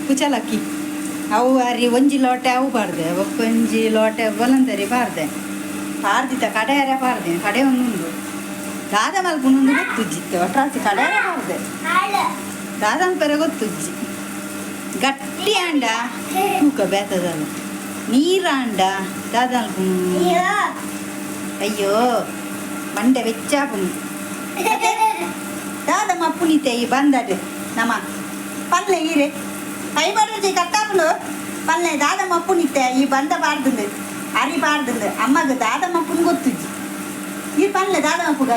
ಕುಚಲಕ್ಕಿ ಅವು ಅರಿ ಒಂಜಿ ಲೋಟೆ ಅವು ಪಾಡ್ದೆ, ಬೊಕ್ಕೊಂಜಿ ಲೋಟೆ ಬೊಲಂತರಿ ಪಾಡ್ದೆ. ಪಾಡ್ದಿತ್ತ ಕಡೆಯರ ಪಾಡ್ದೆ, ಕಡೆ ಒಂದುಂಡು. ದಾದ ಮಲ್ಪುನೊಂದು ಗೊತ್ತುಜ್ಜಿತ್ತೆ. ಒಟ್ರಾಸಿ ಕಡೆಯರ ಪಾಡ್ದೆ, ದಾದ ಮಲ್ಪೆರೆ ಗೊತ್ತುಜ್ಜಿ. ಗಟ್ಟಿ ಆಂಡ ತೂಕ ಬೇತದಲ್ಲ, ನೀರಾಂಡ ದಾದ ಮಲ್ಪುನು? ಅಯ್ಯೋ, ಮಂಡೆ ಬೆಚ್ಚಾಪುನು. ದಾದ ಮಪ್ಪುನಿತೆ ಈ ಬಂದಡ್ ನಮ ಪಲ್ಲೆ ಈರೆ ಕೈ ಬಡ್ರಜಿ ಕಟ್ಟಾಪುಂಡು. ಪಲ್ಲೆ ದಾದ ಮಪ್ಪುನಿತ್ತೆ ಈ ಬಂದ ಪಾಡ್ದುಂಡು, ಅರಿ ಪಾಡ್ದುಂಡು. ಅಮ್ಮಗ ದಾದ ಮಪ್ಪುನು ಗೊತ್ತುಜ್ಜಿ. ಈ ಪಲ್ಲೆ ದಾದ ಮಪ್ಪುಗ?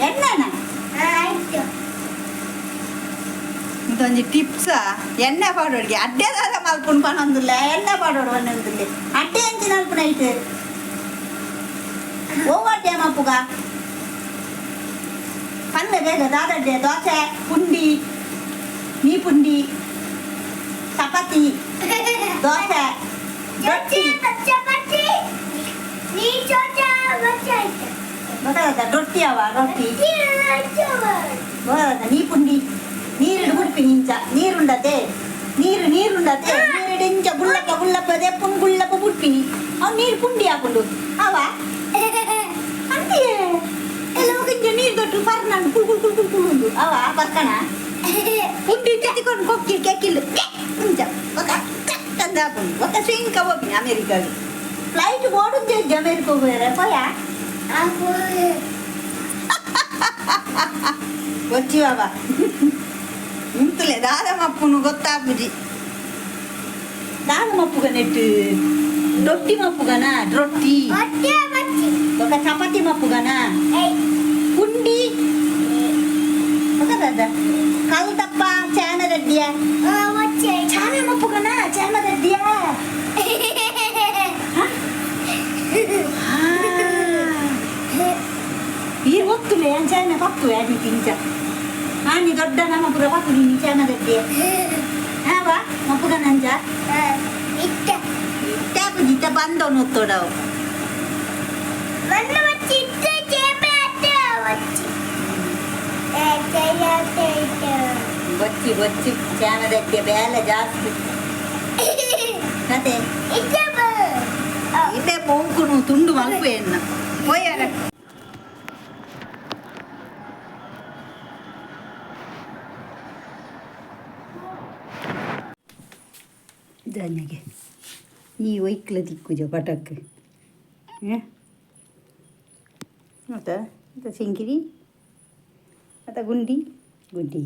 ಎಣ್ಣೆನ ಇಂದೊಂಜಿ ಟಿಪ್ಸ. ಎಣ್ಣೆ ಪಾಡೋಡಿಗೆ ಅಡ್ಡೆ ದಾದ ಮಲ್ಪುನು ಪನೊಂದುಲ್ಲ. ಎಣ್ಣೆ ಪಾಡೋಡು ಪನೊಂದುಲ್ಲೆ. ಅಡ್ಡೆ ಅಂಚಿನ ಅಲ್ಪುನ ಐಟ್ ಓ ಅಡ್ಡೆ ಮಪ್ಪುಗ ಪಲ್ಲೆ ಬೇಗ. ದಾದಡ್ಡೆ? ದೋಸೆ, ಪುಂಡಿ, ನೀ ಪುಂಡಿ, ಚಪಾತಿ, ದೋಸೆ, ರೊಟ್ಟಿ. ಗೊತ್ತಾಗತ್ತ? ರೊಟ್ಟಿ ಅವ ರೊಟ್ಟಿ ಗೊತ್ತಾಗತ್ತ? ನೀ ಪುಂಡಿ ನೀರಿಡು ಗುಡ್ಪಿ ನಿಂಚ ನೀರುಂಡತೆ, ನೀರು ನೀರುಂಡತೆ. ನೀರಿಡು ಇಂಚ ಗುಳ್ಳಪ್ಪ ಗುಳ್ಳಪ್ಪ ದೆಪ್ಪುನ್ ಗುಳ್ಳಪ್ಪ ಬುಡ್ಪಿನಿ. ಅವ್ ನೀರು ಪುಂಡಿ ಹಾಕೊಂಡು ಅವ ಅಂತೆಯೇ ಎಲ್ಲ ಇಂಚ ನೀರು ದೊಟ್ಟು ಪರ್ನಂಡು ಕುಳ್ ಕುಳ್ ಕುಳ್ ಕುಳ್ ಕುಳ್ ಉಂಡು. ಅವ ಪರ್ಕಣ ಪುಂಡಿ ಜೊತೆಕೊಂಡು ಕೊಕ್ಕಿಲ್ ಕೆಕ್ಕಿಲ್ ಇಂಚ ఒక ತಂದಾಪುಂಡು. ఒక ಸ್ವಿಂಗ್ ಹೋಗಿನಿ ಅಮೆರಿಕಾಗೆ. ಫ್ಲೈಟ್ ಬೋಡುಂಜೆ ಅಮೆರಿಕ ಹೋಗ್ಯಾರ ಪೋಯಾ ಬೊಚ್ಚಿ ಬಾಬಾ ಇಂತಲೇ ದಾದ ಮಪ್ಪುನು ಗೊತ್ತಾಪುಜಿ. ದಾದ ಮಪ್ಪುಗ ನೆಟ್ಟು? ರೊಟ್ಟಿ ಮಪ್ಪುಗನ? ರೊಟ್ಟಿ ఒక ಚಪಾತಿ ಮಪ್ಪುಗನ? ಪುಂಡಿ ఒక ದಾದ ಕಲ್ದಪ್ಪ ಚಾನದಡ್ಡಿಯ ಚಾನ ಮಪ್ಪುಗನ? ಚಾನದಡ್ಡಿಯ. ಈ ಒತ್ತುಲೆ ಅಂಚಾನ ಪತ್ತುವೆ ಅಡಿ ತಿಂಚ ಆನಿ ದೊಡ್ಡ ನಮ್ಮ ಪುರ ಪತ್ತು ನೀ ಚಾನದಡ್ಡಿಯ ಹಾ ಮಪ್ಪುಗನಂಚ ಇಟ್ಟಾಪು ಜಿತ್ತ ಬಂದವನು ಒತ್ತೋಡವು. ಬೊಚ್ಚಿ ಬೊಚ್ಚಿ ಚಾನದಡ್ಡಿಯ ಬೇಲೆ ಜಾಸ್ತಿ ಅದೇ. ಇದೇ ಪೋಂಕುನು ತುಂಡು ಮಲ್ಪು ಎನ್ನ ಪೋಯಾರ. ಧನ್ಯಗೆ ಈ ಒಯ್ಕ್ಲ ದಿಕ್ಕುಜ ಪಟಕ್ ಅತ್ತ ಅತ್ತ ಸಿಂಕಿರಿ ಅತ್ತ ಗುಂಡಿ ಗುಂಡಿ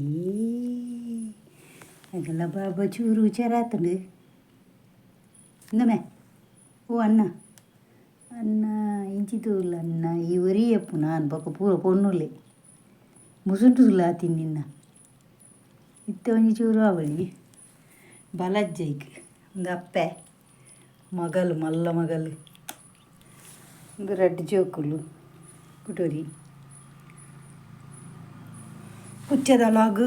ಅದೆಲ್ಲ ಬಾಬಾ ಚೂರು ಹುಷಾರಾತಂಡು. ಇಂದಮೆ ಓ ಅಣ್ಣ ಅಣ್ಣ ಇಂಚಿತೂಲ್ಲ ಅಣ್ಣ. ಈ ಒರಿಯಪ್ಪು ನಾನು ಬೊಕ ಪೂರ ಪೊನ್ನುಲೆ ಮುಸುಂಟುಲ್ಲ ತಿನ್ನಿನ್ನ ಇತ್ತೆ ಒಂಜಿ ಚೂರು ಅವಳಿ ಬಲಜ್ಜೈಕ್. ಒಂದು ಅಪ್ಪೆ ಮಗಲು ಮಲ್ಲ ಮಗಲು, ಒಂದು ರಡ್ಡ್ ಜೋಕುಲು ಕುಟೋರಿ. ಪುಚ್ಚದ ಲಾಗ್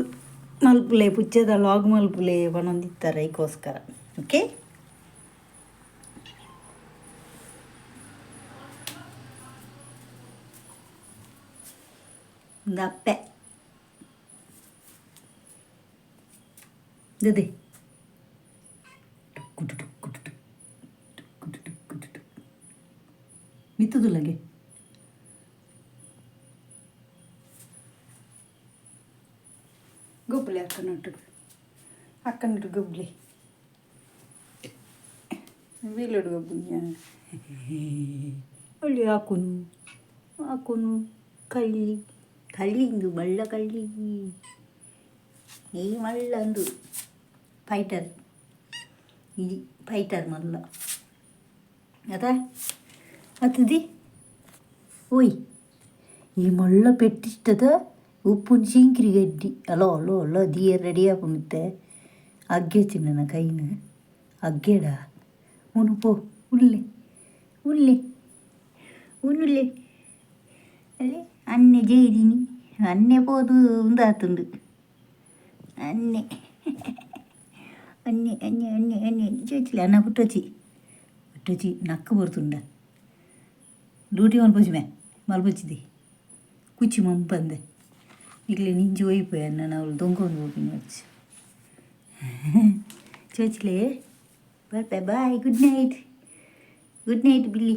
ಮಲ್ಪುಲೆ, ಪುಚ್ಚದ ಲಾಗ್ ಮಲ್ಪುಲೆ ಪನೊಂದಿತ್ತಾರೆ. ಐಕೋಸ್ಕರ ಓಕೆ. ಒಂದು ಅಪ್ಪೆ ದದೆ tuk tuk took tuk tuk took ಮಿತ್ತುದುಲ್ಲಗೆ. ಗೊಬ್ಬಲೆ ಅಕ್ಕನೊಟ್ಟು ಅಕ್ಕನೊಟ್ಟು ಗೊಬ್ಲಿ ಬೀಲೋಡು ಗೊಬ್ಬುನ್ಯ. ಒಳ್ಳೆ ಹಾಕುನು ಹಾಕುನು. ಕಳ್ಳಿ ಕಳ್ಳಿ ಇಂದು ಬಳ್ಳ ಕಳ್ಳಿ ಈ ಮಳ್ಳ ಅಂದು ಫೈಟರ್ ಈ ಫೈಟರ್ ಮಲ್ಲ ಅದ ಅತ್ತದಿ. ಓಯ್, ಈ ಮಳ್ಳ ಪೆಟ್ಟಿಷ್ಟದ ಉಪ್ಪುನ್ ಶೀಂಕ್ರಿ ಗಡ್ಡಿ. ಅಲೋ ಅಲೋ ಅಲೋ, ದಿಯ ರೆಡಿ ಆಪುಂಡುತ್ತೆ. ಅಗ್ಗೆ ಚಿನ್ನನ ಕೈನ ಅಗ್ಗೇಡ ಉನು ಪೋ. ಉಲ್ಲೆ ಉಲ್ಲೆ ಉನ್ನುಲ್ಲೆ ಅಲ್ಲಿ ಅನ್ನೆ ಜೈದಿನಿ ಅನ್ನೆ ಪೋದು ಉಂದಾತುಂಡು. ಅನ್ನೆ ಅನ್ನೆ ಅನ್ನೆ ಅನ್ನೆ ಅನ್ನೆ ಚೋಚಿಲ್ಲ ಅನ್ನ ಪುಟ್ಟೋಚಿ ಪುಟ್ಟೋಚಿ ನಕ್ಕು ಬರ್ತುಂಡ. ಡ್ಯೂಟಿ ಮಲ್ಪೊಚಿ ಮೇ ಮಲ್ಪೊಚಿದಿ ಕುಚ್ಚಿ ಮಂಪಂದೆ ಇಕ್ಲೆ ನಿಂಜಿ ಒಯ್ಪೆ ಅನ್ನ. ನಾವು ದೊಂಕೊಂದು ಹೋಗಿನ వచ్చಿ ಚೋಚ್ಲೆ ಬರ್ಪೆ. Bye, good night, good night Billy,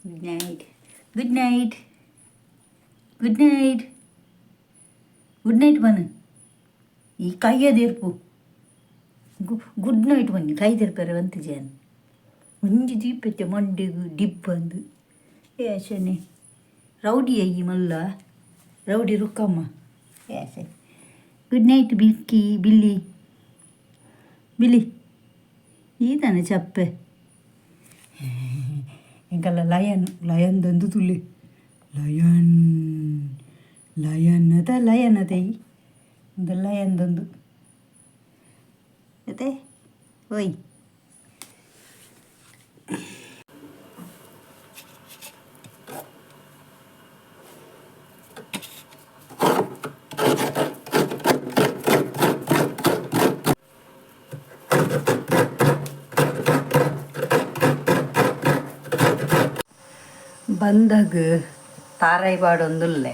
good night, good night, good night, good night ಬನ್. ಈ ಕೈಯ ದೇರ್ಪು ಗುಡ್ ನೈಟ್ ಬನ್ನಿ. ಕೈ ದೇರ್ಪೆರೆ ಬಂತಿಜಾನ್ ಒಂಜಿ ದೀಪೆತ್ತೆ ಮಂಡೆಗ್ ಡಿಬ್ಬಂದು ಏ ಶನಿ ರೌಡಿ ಅಯ್ಯಿ ಮಲ್ಲ ರೌಡಿ ರುಕ್ಕಮ್ಮ. ಏ ಗುಡ್ ನೈಟ್ ಬಿಕ್ಕಿ ಬಿಲ್ಲಿ ಬಿಲ್ಲಿ ಈತನ ಚಪ್ಪೆ ಎಂಕಲ್ಲ ಲಯನ್ ಲಯನ್ ದಂದು ತುಲೆ ಲಯನ್ ಲಯನ್ ಅದ ಲಯನ್ ಅದೇ ಒಂದು ಲಯನ್ ದಂದು ಅದೇ ಓಯ್. ಬಂದಾಗ ತಾರಾಯಿ ಪಾಡೊಂದುಲ್ಲೆ.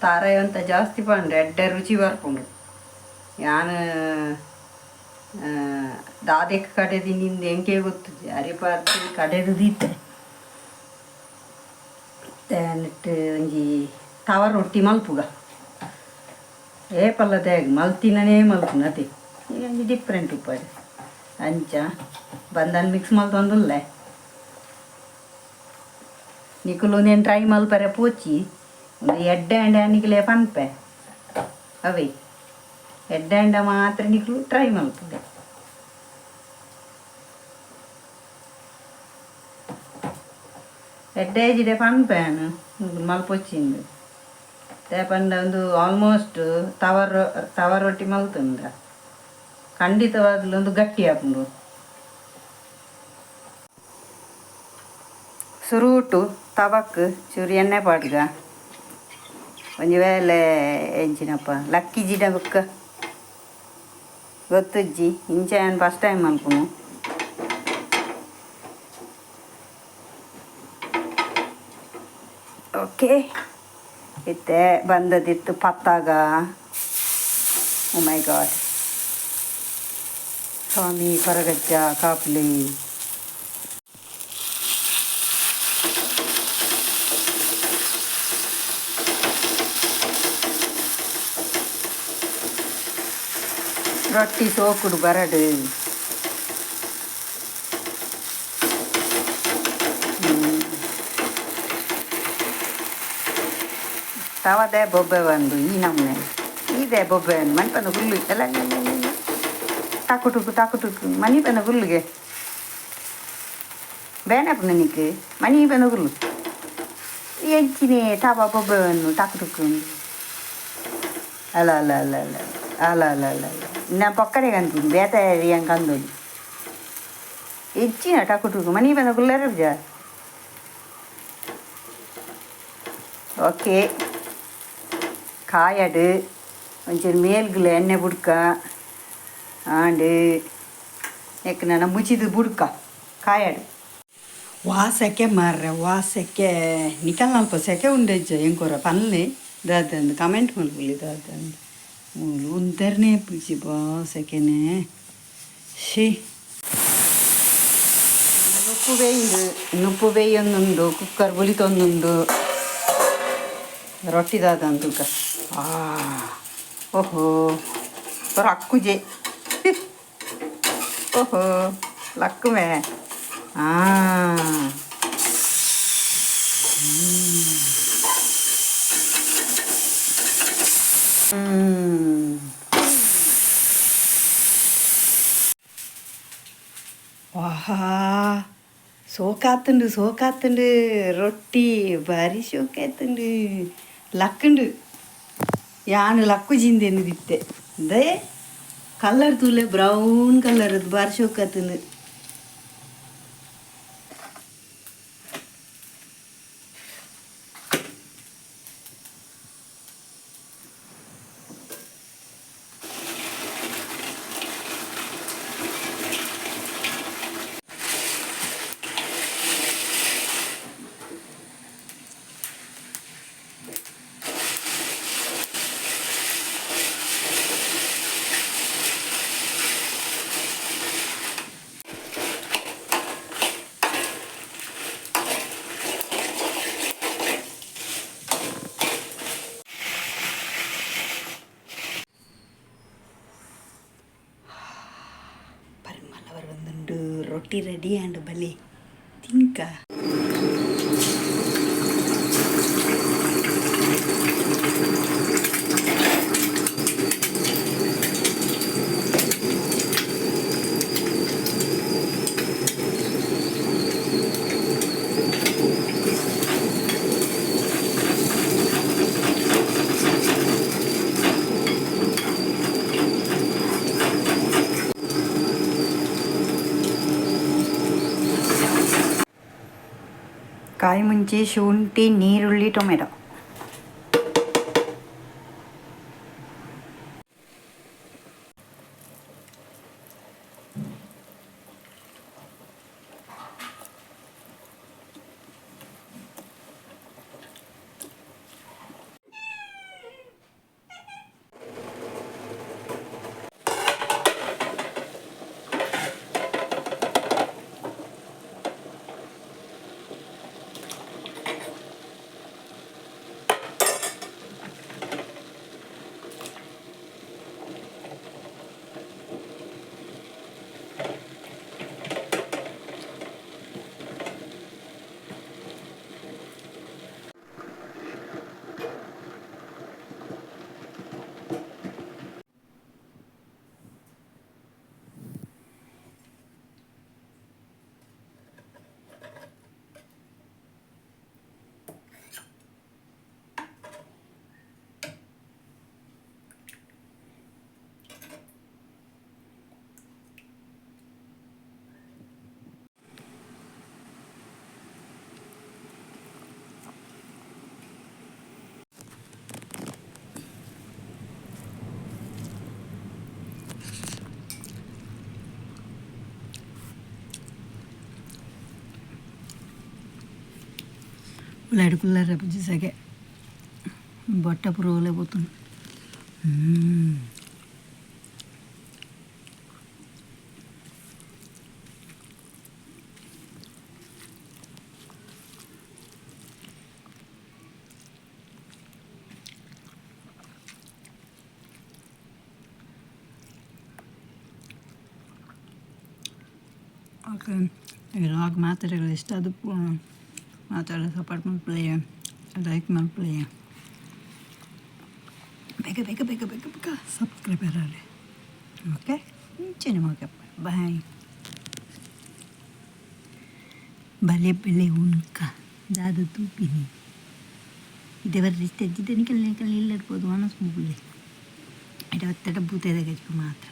ತಾರಾಯಿ ಅಂತ ಜಾಸ್ತಿ ಪಾಂಡೆ ಎಡ್ಡೆ ರುಚಿ ಬರ್ಪುಂಡು. ಯಾನ್ ದಾದೆಕ್ ಕಡೆ ತಿಂದಿಂದ ಎಂಕೆ ಗೊತ್ತುಜಿ, ಅರಿಪಾರ್ತಿ ಕಡೆದು ದೀತೆ ನೆಟ್ ಒಂಜಿ ತವ ರೊಟ್ಟಿ ಮಲ್ಪುಗ. ಏಪಲ್ಲ ತೇಗ್ ಮಲ್ತಿನನೇ ಮಲ್ಪುನ ಅತೆ ಒಂಜಿ ಡಿಫ್ರೆಂಟ್ ಉಪ್ಪಡ್. ಅಂಚ ಬಂದನ್ ಮಿಕ್ಸ್ ಮಲ್ತೊಂದುಲ್ಲೆ. ನಿಕುಲು ಉಂದೆನ್ ಟ್ರೈ ಮಲ್ಪರೆ ಪೋಚಿ. ಒಂದು ಎಡ್ಡೆ ಆಂಡ ನಿಕುಲೆ ಪನ್ಪೆ ಅವೇ ಎಡ್ಡೆ ಆಂಡ ಮಾತ್ರ ನಿಕುಲು ಟ್ರೈ ಮಲ್ಪುಲೆ. ಎಡ್ಡೆ ಜಿಡೆ ಪನ್ಪೆ ಯಾನ್ ಮಲ್ಪೊಚ್ಚಿಂದು ಪಂಡ ಒಂದು ಆಲ್ಮೋಸ್ಟ್ ತವ ತವ ರೊಟ್ಟಿ ಮಲ್ತುಂಡ ಖಂಡಿತವಾಗ್ಲೂ ಒಂದು ಗಟ್ಟಿ ಆಪುಂಡು. ಸುರುಟು ತವಕ್ ಚೂರು ಎಣ್ಣೆ ಪಾಡ್ಗ. ಒಂಜಿ ವೇಳೆ ಎಂಚಿನಪ್ಪ ಲಕ್ಕಿ ಬುಕ್ಕ ಗೊತ್ತುಜ್ಜಿ, ಇಂಚ ಯಾನ್ ಫಸ್ಟ್ ಟೈಮ್ ಮಲ್ಪುನು. ಓಕೆ, ಇತ್ತೆ ಬಂದದಿತ್ತು ಪತ್ತಾಗ. ಓ ಮೈ ಗಾಡ್, ಸ್ವಾಮಿ ಕೊರಗಜ್ಜ ಕಾಪುಲೆ. ರೊಟ್ಟಿ ಸೋಕುಡು ಬರಡು. ತವದೆ ಬೊಬ್ಬೆ ಬಂದು ಈ ನಮೂನೆ ಇದೆ ಬೊಬ್ಬೆ ಮಣಿಪಂದ ಹುಲ್ಲು ಎಲ್ಲ ಟಾಕು ಟುಕು ಟಾಕು ಟುಕು ಮನಿ ಪಂದ ಹುಲ್ಲುಗೆ ಬೇನಪ್ಪನ ನಿಕ್ ಮನಿ ಪಂದ ಹುಲ್ಲು ಎಂಚಿನೆ ತವ ಬೊಬ್ಬೆ ಬಂದು ಟಾಕು ಟುಕು. ಅಲ್ಲ ಅಲ್ಲ ಅಲ್ಲ ಅಲ್ಲ ಅಲ್ಲ ಅಲ್ಲ ಅಲ್ಲ ಅಲ್ಲ ನಾ ಪೊಕ್ಕಡೆ ಕಂತೀನಿ ಬೇತೆ ಹೆಂಗೆ ಕಂದೋಲಿ ಹೆಚ್ಚಿನ ಟಾಕು ಟುಕು ಮನಿ ಪಂದ ಗುಲ್ಲರ. ಓಕೆ, ಕಾಯಡು ಒಂಚೂರು ಮೇಲ್ಗುಲ ಎಣ್ಣೆ ಬುಡ್ಕ ಆಂಡ್ ಎಕ್ ನನ ಮುಚಿದು ಬುಡ್ಕ ಕಾಯಡು. ವಾ ಸೆಕೆ ಮಾರ್ರೆ, ವಾ ಸೆಕೆ! ನಿಕಲ್ ಅಲ್ಪ ಸೆಕೆ ಉಂಡೆಜ್ಜ ಎಂಕೊರ ಪನ್ಲೆ ದಾದಂದು ಕಮೆಂಟ್ ಮಲ್ಪುಲಿ ದಾದಂದು. ಮೂಲು ಉಂತೆರ್ನೆ ಪುಜಿ ಬಾ ಸೆಕೆನೆ she. ನುಪ್ಪು ಬೇಯಿಂದು, ನುಪ್ಪು ಬೇಯೊಂದುಂಡು, ಕುಕ್ಕರ್ ಬುಲಿತೊಂದುಂಡು. ರೊಟ್ಟಿ ದಾದಂತುಕ. ಆ ಓಹೋ ಅಕ್ಕುಜೆ, ಓಹೋ ಲಕ್ಕುಮೆ. ಆ ವಾಹಾ, ಸೋಕಾತುಂಡು ಸೋಕಾತುಂಡು ರೊಟ್ಟಿ ಬಾರಿ ಸೋಕಾತುಂಡು. ಲಕ್ಕುಂಡು, ಯಾನ್ ಲಕ್ಕು ಜಿಂದೆನು ದಿತ್ತೆ they colour ತೂಲೆ, ಬ್ರೌನ್ ಕಲರ್ ಬಾರಿ ಶೋಕಾತುಂಡು. ರೊಟ್ಟಿ ರೆಡಿ ಆಂಡ್ ಬಲೆ ತಿಂಕ. ಕಾಯಿ ಮುಂಚಿ, ಶುಂಠಿ, ನೀರುಳ್ಳಿ, ಟೊಮೆಟೊ. ಉಳ್ಳಾಡಿ ಕುಲ್ಲರ ಸಗೆ ಬೊಟ್ಟ ಪುರೋಲೆ ಪೋತುಂಡು. ಓಕೆ, ವ್ಲಾಗ್ ಮಾತಾಡೋದು ಇಷ್ಟ ಅದು ಮಾತಾಡೋ ಸಪೋರ್ಟ್ ಮಲ್ಪಲೆ, ಲೈಕ್ ಮಲ್ಪಲೆ. ಬೇಗ ಬೇಗ ಬೇಗ ಬೇಗ ಬೇಗ ಸಬ್ಸ್ಕ್ರೈಬರ್ ಆಲೆ. ಓಕೆ, ಇಂಚನೆ. Okay, bye. ಬಲೆ ಬಲೆ ಉನ್ಕ ದಾದ ತೂಪಿನಿ. ಇದೇ ಬರ್ರಿ ಇಷ್ಟ ನಿಕಲ್ ನಿಕಲ್ ಇಲ್ಲರ್ಬೋದು ಮನಸ್ಸು ಮುಗುಲೆ. ಇಡ ಒತ್ತಡ ಬೂತೆದ ಗಜ್ಪ ಮಾತ್ರ.